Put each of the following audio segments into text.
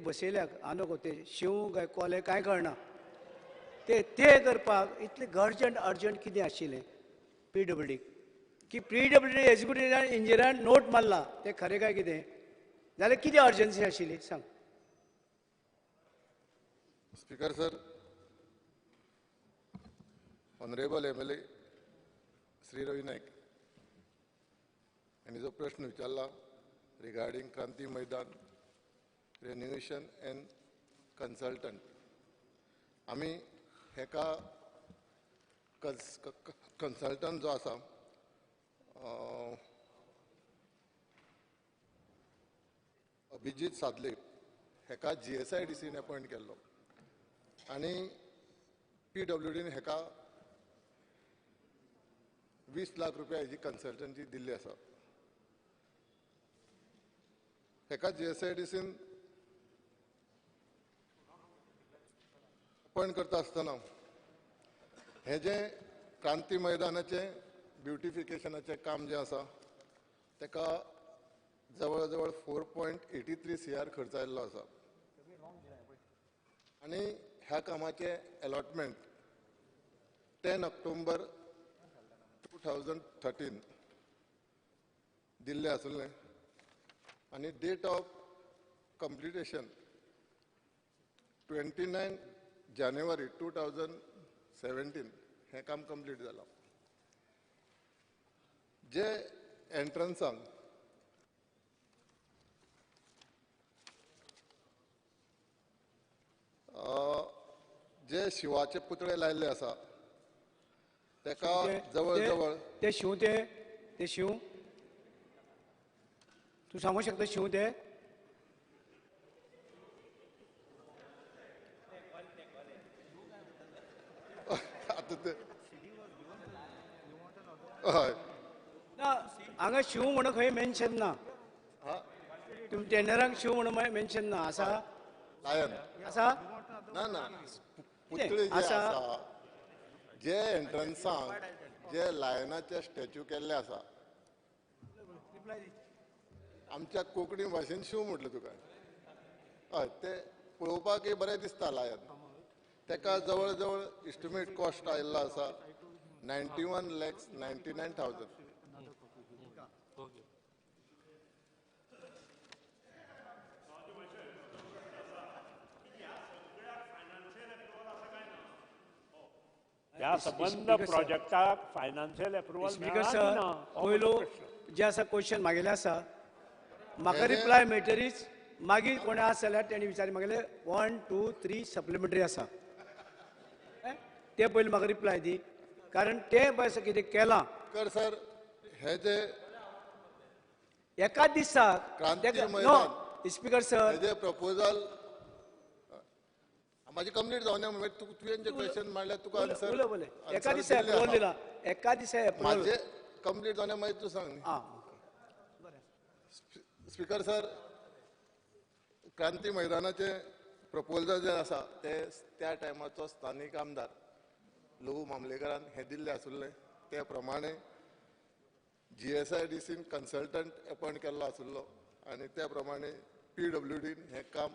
बसयल्याक आनो ते शिंव काय कोले कांय कळना ते ते करपाक इतलें अर्जंट अर्जंट कितें आशिल्लें पी डब्ल्यू डीक की पी डब्ल्यू डी एग्जिक्युटिव्ह इंजिनियरान नोट मारला तें खरें काय कितें जाल्यार कितें अर्जन्सी आशिल्ली सांग. Speaker sir, honourable M L A Shri Ravi Naik यांनी जो प्रश्न विचारला regarding Kranti Maidan renovation and consultant, आमी हेका कन्सल्टंट जो आसा अभिजीत सादले हेका जी S I D scene appoint केल्लो आनी पी डब्ल्यू डीन हेका 20 लाख रुपया हेजी कन्सल्टंची दिल्ली आसा. हेका G S I D scene appoint करता आसतना हें जें क्रांती मैदानाचें ब्युटिफिकेशनाचें काम जें आसा तेका जवळ जवळ 4.83 CR खर्च आयिल्लो आसा आनी ह्या कामाचें अलॉटमेंट 10 ऑक्टोबर 2013 दिल्लें आसलें आनी डेट ऑफ कंप्लिटेशन 29 जानेवारी 2017 हें काम कंप्लीट जालां. जे एंट्रन्सांक जे शिवाचे पुतळे लायल्ले आसा तेका जवळ जवळ ते शिव ते ते शिव तूं सांगू शकता शिव ते आतां ते हय ना हांगा शिव म्हणून खंय मेन्शन ना. तुमी टेंडरांक शिव म्हणून मेन्शन ना आसा लायन आसा ना ना पुतळे जे आसा जे एंट्रन्सांक जे लायनाचे स्टॅच्यू केल्ले आसा आमच्या कोंकणी भाशेन शिव म्हटलें तुका हय ते पळोवपाकय बरें दिसता लायन तेका जवळ जवळ इस्टिमेट कॉस्ट आयिल्लो आसा 91,99,000. ह्या संबंद प्रोजेक्टाक फायनान्शियल अप्रुवल मेळना. पयलो जे आसा क्वेश्चन मागेलें आसा म्हाका रिप्लाय मेळटरीच मागीर कोणें आसा जाल्यार तेणी विचार मागेले 1 2 3 सप्लिमेंटरी आसा ते पयलीं म्हाका रिप्लाय दी कारण ते पळय कितें केलां. कर सर हे जे एका दिसाक नो स्पीकर सर हे प्रपोजल म्हाजी कंप्लीट जावना तुवें जे क्वेश्चन मांडल्यार तुका आन्सर एका दिसा एप्रुवल दिला एका दिसा एप्रुवल म्हाजें कंप्लीट जावना मागीर तूं सांग. स्पीकर सर, क्रांती मैदानाचें प्रपोजल जें आसा तें त्या टायमाचो स्थानीक आमदार लघु मामलेकारान हें दिल्लें आसुल्लें त्या प्रमाणे जी S I D scene consultant appoint केल्लो आसुल्लो आनी त्या प्रमाणे पी डब्ल्यू डीन हें काम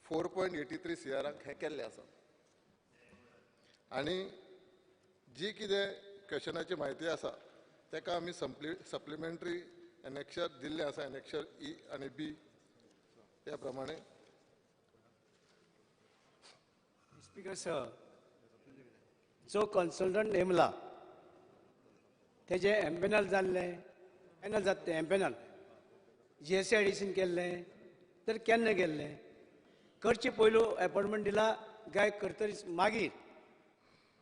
4.83 CR हें केल्लें आसा. आनी जी कितें क्वेश्चनाची म्हायती आसा तेका आमी सप्लिमेंटरी एनेक्शर दिल्लें आसा, एनेक्शर ई आनी बी त्या प्रमाणे. स्पीकर सर, जो कन्सल्टंट नेमला तेजें एमपॅनल जाल्लें, पॅनल जाता तें एमपॅनल जी एस I D scene केल्लें तर केन्ना केल्लें करचे पयलू एपॉयंटमेंट दिला काय करतरीच मागीर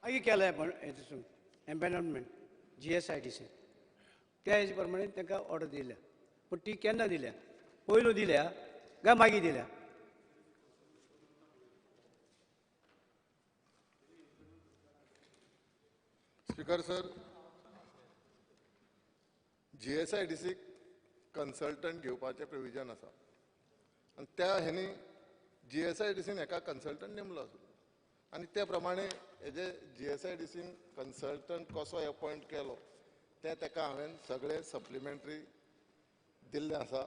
मागीर केलां empanelment G S I D scene त्या हेजे प्रमाणे तांकां ऑर्डर दिल्या पूण ती केन्ना दिल्या पयलू दिल्या काय मागीर दिल्या? Speaker sir, G S I D C consultant घेवपाचें प्रोविजन आसा आनी त्या हेणी G S I D scene हेका कन्सल्टंट नेमलो आसलो आनी त्या प्रमाणे हेजे G S I D scene consultant कसो एपॉयंट केलो तें तेका हांवें सगळें सप्लिमेंटरी दिल्लें आसा.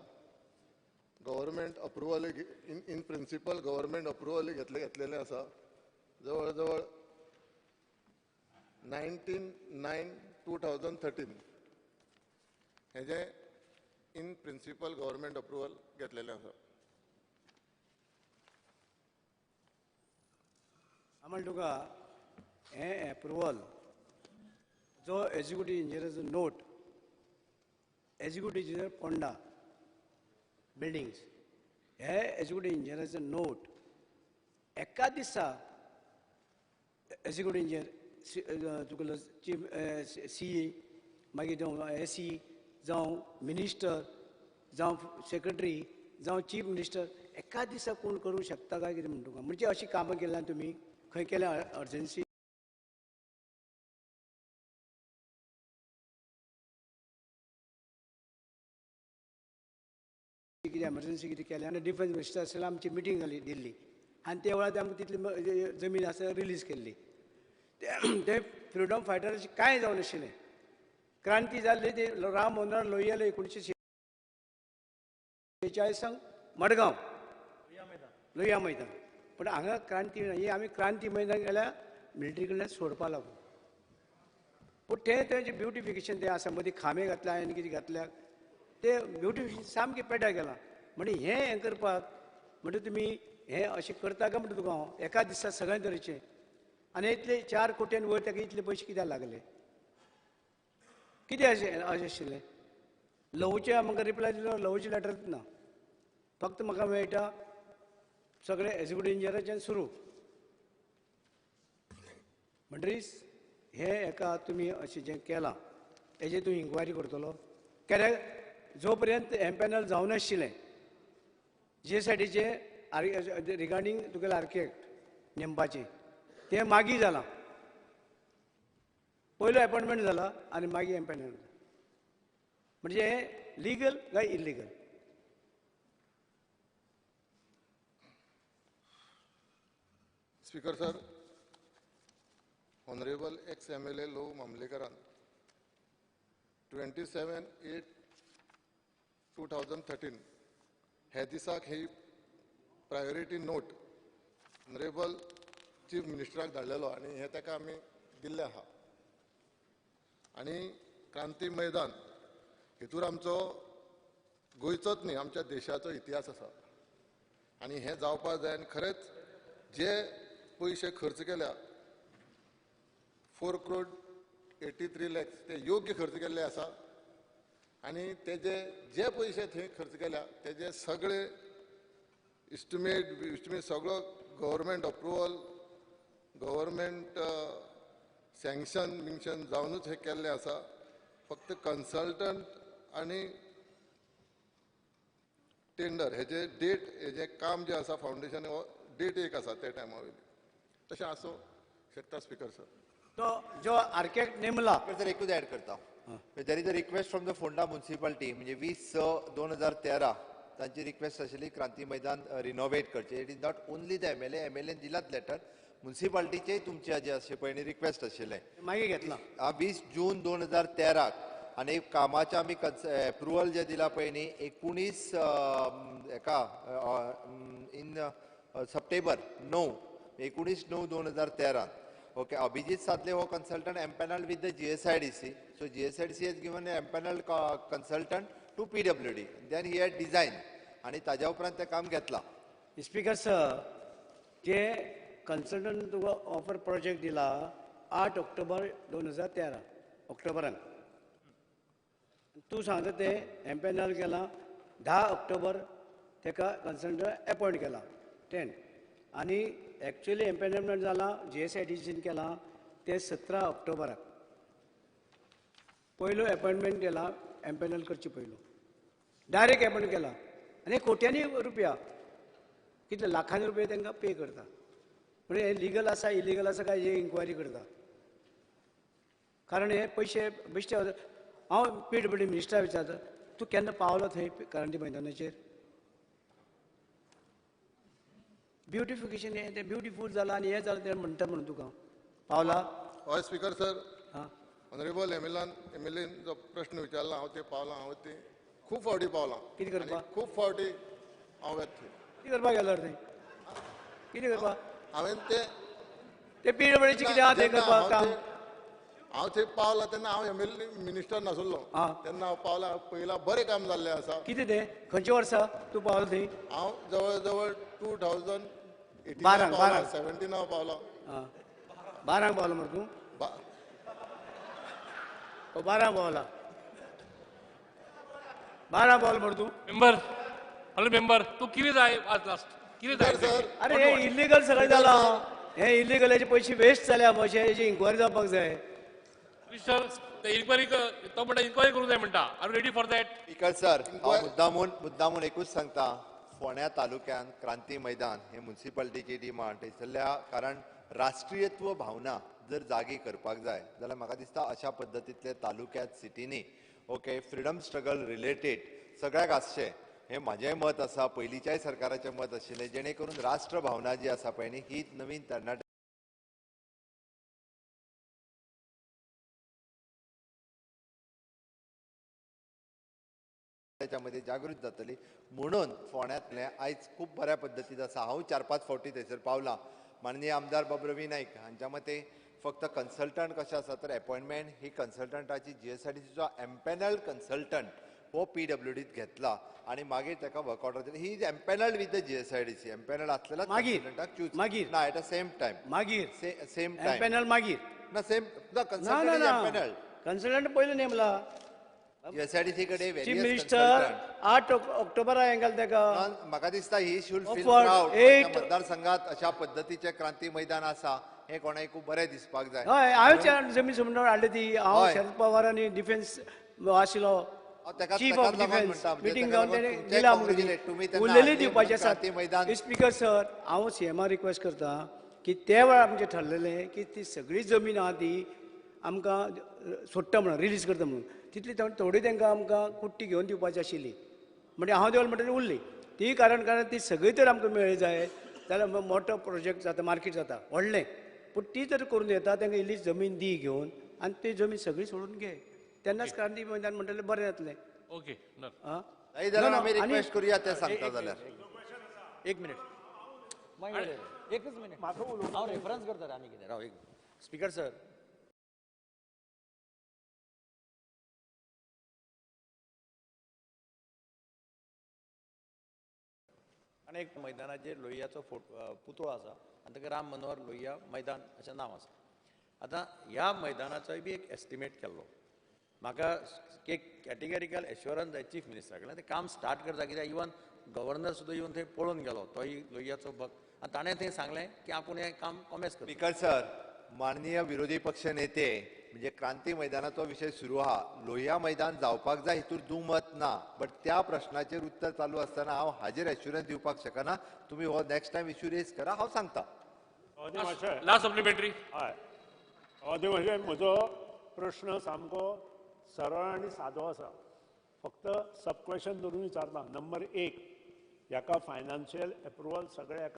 Government approval in principle government approval घेतलेलें आसा. जवळ जवळ 19/9/2013 हेजें इन प्रिंसिपल गव्हर्मेंट अप्रुवल घेतलेलें आसा. आम्हाला तुका हें एप्रुवल जो एग्जिक्युटीव इंजिनियराचो note, executive engineer Ponda buildings, हे एग्जिक्युटीव इंजिनियराचो नोट एका दिसा एग्जिक्युटीव इंजिनियर तुगेलो चीफ सी ए, मागीर जावं एस ई, जावं मिनिस्टर, जावं सेक्रेटरी, जावं चीफ मिनिस्टर, एका दिसा कोण करूंक शकता काय कितें म्हणटा तुका? म्हणजे अशीं कामां केल्यान तुमी खंय केल्या अर्जन्सी? कितें एमर्जन्सी कितें केल्या? आनी डिफेन्स मिनिस्टर आसलें, आमची मिटींग जाली दिल्ली आनी त्या वेळार आमकां तितली जमीन आसा रिलीज केल्ली. ते फ्रिडम फायटराचें कांय जावं नाशिल्लें. क्रांती जाल्ली ती राम मनोहर लोहियाले 1946 मडगांव लोहिया मैदान. पण हांगा क्रांती ही आमी क्रांती मैदान गेल्यार मिलिटरी कडल्यान सोडपा लागून. पूण तें तेंचें ब्युटिफिकेशन तें आसा, मदीं खांबे घातल्या आनी कितें घातल्या, तें ब्युटिफिकेशन सामकें पेड्ड्यार गेलां. म्हणजे हें हें करपाक म्हणजे तुमी हें अशें करता काय म्हणटा तुका हांव एका दिसा सगळ्या तरेचें. आनी इतले 4 कोट्यान वयर ताका इतले पयशे कित्याक लागले? कितें अशें अशें आशिल्लें? लवचें म्हाका रिप्लाय दिलो, लवचें लेटरूच ना, फक्त म्हाका मेळटा सगळें एग्जिक्युटीव इंजिनियराच्यान सुरू. म्हणटरीच हें एका तुमी अशें जें केलां हेजें तूं इन्क्वायरी करतलो. कित्याक जो पर्यंत एमपॅनल जावनाशिल्लें जे सायडीचें रिगार्डींग तुगेलें आर्किटेक्ट नेमपाचें तें मागीर जालां. पयलो एपॉयंटमेंट जाला आनी मागीर एमपॅनल, म्हणजे हें लिगल काय illegal? Speaker sir, honourable ex MLA Lahu मामलेकरान 27/8/2013 हे दिसाक ही प्रायोरिटी नोट ऑनरेबल चीफ मिनिस्टराक धाडलेलो आनी हें ताका आमी दिल्लें आसा. आनी क्रांती मैदान हितूर आमचो गोंयचोच न्ही, आमच्या देशाचो इतिहास आसा आनी हें जावपाक जाय. आनी खरेंच जे पयशे खर्च केल्या 4 crore 83 lakhs ते योग्य खर्च केल्ले आसा आनी तेजे जे पयशे थंय खर्च केल्या तेजे सगळे इस्टिमेट सगळो गव्हर्मेंट अप्रुवल, गव्हर्मेंट सँक्शन बिंक्शन जावनूच हें केल्लें आसा. फक्त कन्सल्टंट आनी टेंडर हेजे डेट, हेजें काम जें आसा फावंडेशन हो डेट एक आसा त्या टायमा वयली. तशें आसूं शकता स्पीकर सर. तो जो आर्किटेक्ट नेमला सर एकूच ॲड करता. There is a request from the Ponda municipality, म्हणजे 20/6/2013 तांची रिक्वेस्ट आशिल्ली क्रांती मैदान रिनोवेट करचें. It is not only the MLA, MLN दिलात लेटर, मुन्सिपालिटीचेय तुमचे जे अशें पळय रिक्वेस्ट आशिल्लें मागीर घेतला 20 जून 2013 आनी कामाचें आमी एप्रुवल जें दिलां पळय न्ही 19 हेका इन सप्टेंबर 9 19/9/2013. ओके, अभिजीत सादले हो consultant empanelled with the GSIDC. So GSIDC has given empanelled consultant to PWD, then he had design आनी ताज्या उपरांत तें काम घेतलां. स्पीकर सर, जे कन्सल्टंट तुका ऑफर प्रोजेक्ट दिला 8 ऑक्टोबर 2013 ऑक्टोबरान, तूं सांगता तें एम्पॅनल केलां 10 ऑक्टोबर ताका कन्सल्टंट एपॉयंट केला 10 आनी एक्चुअली एम्पॅनलमेंट जालां GSIDCन केलां तें 17 ऑक्टोबराक. पयलो एपॉयंटमेंट केला एम्पॅनल करचे पयलो डायरेक्ट एपॉयंट केला आनी कोट्यांनी रुपया, कितले लाखांनी रुपया तांकां पे करता. म्हणजे हें लिगल आसा इलिगल आसा काय हे इन्क्वायरी करता. कारण हे पयशे बेश्टे. हांव PWD मिनिस्टरा विचारता, तूं केन्ना पावलो थंय क्रांती मैदानाचेर? ब्युटिफिकेशन हें तें ब्युटिफूल जालां आनी हें जालां तें म्हणटा म्हणून तुका पावला? हय स्पीकर सर, हां, ऑनरेबल एमएलएन जो प्रश्न विचारला हांव ते पावलां, हांव ते खूब फावटी पावलां. कितें करपाक? खूब फावटी हांव वेता थंय. कितें करपाक गेलो रे थंय? कितें करपाक? हांवें ते ते पीडब्ल्यूडीचे कितें आहा तें करपाक काम. हांव थंय पावला तेन्ना हांव एमएलए मिनिस्टर नासलो तेन्ना हांव पावला पयला बरें काम जाल्लें आसा. कितें तें खंयच्या वर्सा तूं पावलो थंय? हांव जवळ जवळ 2018 17 हांव पावलो. 12 पावलो मरे तूं? 12 पावला, 12 पावलो मरे तूं? मेंबर, हॅलो मेंबर, तूं कितें जाय आज लास्ट कितें जाय? अरे हे इलिगल सगळें जालां, हे इलिगलाचे पयशे वेस्ट जाल्या, अशें हेजी इन्क्वायरी जावपाक जाय. मिनिस्टर इन्क्वायरी तो म्हणटा, इन्क्वायरी करूंक जाय म्हणटा. Are ready for that? Speaker sir, हांव मुद्दामून एकूच सांगता, फोंड्या तालुक्यान क्रांती मैदान हे मुन्सिपालिटीची डिमांड थंयसरल्या, कारण राष्ट्रीयत्व भावना जर जागी करपाक जाय जाल्यार म्हाका दिसता अशा पद्दतींतले तालुक्यात सिटींनी ओके फ्रिडम स्ट्रगल रिलेटेड सगळ्याक आसचें हें म्हाजेंय मत आसा, पयलींच्याय सरकाराचें मत आशिल्लें, जेणे करून राष्ट्रभावना जी आसा पळय न्ही ही नवीन तरणाट्या त्याच्यामध्ये जागृत जातली. म्हणून फोंड्यांतलें आयज खूब बऱ्या पद्दतीन आसा. हांव 4-5 फावटी थंयसर पावलां. माननीय आमदार बाब रवी नायक हांच्या मते फक्त कन्सल्टंट कशें आसा तर एपॉयंटमेंट ही कन्सल्टंटाची जीएसआयडीसीचो एम्पॅनल्ड कन्सल्टंट हो पीडब्ल्यूडीत घेतला आनी मागीर ताका वर्क ऑर्डर दिली. He is empanelled with the GSIDC, empanelled आसलेला कन्सल्टंटाक चूज मागीर ना एट अ सेम टायम मागीर सेम टायम एम्पॅनल मागीर ना same consultant is empanelled consultant पयलीं नेमला जीएसआयडीसी कडे. चीफ मिनिस्टर 8 ऑक्टोबरा हें घाल ताका. म्हाका दिसता ही should feel proud, मतदारसंघात अशा पद्दतीचें क्रांती मैदान आसा हें कोणाक खूब बरें दिसपाक जाय. हय, हांवें जमीन समजून हाडली ती. हांव शरद पवार आनी डिफेन्स आशिल्लो चीफ ऑफ डिफेन्स मिटींग जावन तेणें दिला उरलेली दिवपाचें आसा. स्पीकर सर, हांव सीएमा रिक्वेस्ट करता की त्या वेळार आमचें ठरलेलें की ती सगळी जमीन आहा ती आमकां सोडटा म्हणून रिलीज करता म्हणून, तितली थोडी तांकां आमकां कुट्टी घेवन दिवपाची आशिल्ली. म्हणजे हांव देवल म्हणटकीर उरली ती, कारण ती सगळी तर आमकां मेळ्ळी जाय जाल्यार मोठो प्रोजेक्ट जाता, मार्केट जाता व्हडलें. पूण ती जर करून येता तांकां इल्ली जमीन दी घेवन आनी ती जमीन सगळी सोडून घे, तेन्नाच क्रांती मैदान म्हणटलें बरें जातलें. ओके, रिक्वेस्ट करुया ते सांगता जाल्यार. एक मिनिट, एकच मिनिट, हांव रेफरन्स करता आनी कितें राव एक. स्पीकर सर, आनी एक मैदानाचेर लोहियाचो पुतळो आसा आनी ताका राम मनोहर लोहिया मैदान अशें नांव आसा. आतां ह्या मैदानाचोय बी एक एस्टिमेट केल्लो. म्हाका एक कॅटेगरिकल एश्योरन्स जाय चीफ मिनिस्टरा कडल्यान तें काम स्टार्ट करता, कित्याक इवन गव्हर्नर सुद्दां येवन थंय पळोवन गेलो, तोय लोहियाचो भक्त, आनी ताणें थंय सांगलें की आपूण हें काम कॉमेस करता. स्पीकर सर, माननीय विरोधी पक्ष नेते म्हणजे क्रांती मैदानाचो विशय सुरू आहा, लोहिया मैदान जावपाक जाय हितूर दुमत ना, बट त्या प्रश्नाचेर उत्तर चालू आसतना हांव हाजेर एश्युरन्स दिवपाक शकना. तुमी हो नेक्स्ट टायम इश्यू रेज करा, हांव सांगता. Last supplementary. हय, म्हजो प्रश्न सामको सरळ आनी सादो आसा, फक्त सब क्वेश्चन धरून विचारता. नंबर 1, ह्याका फायनान्शियल एप्रुवल सगळें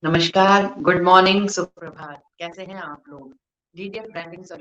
नमस्कार, गुड मॉर्निंग, सुप्रभात। कैसे हैं आप लोग? DDF branding solution.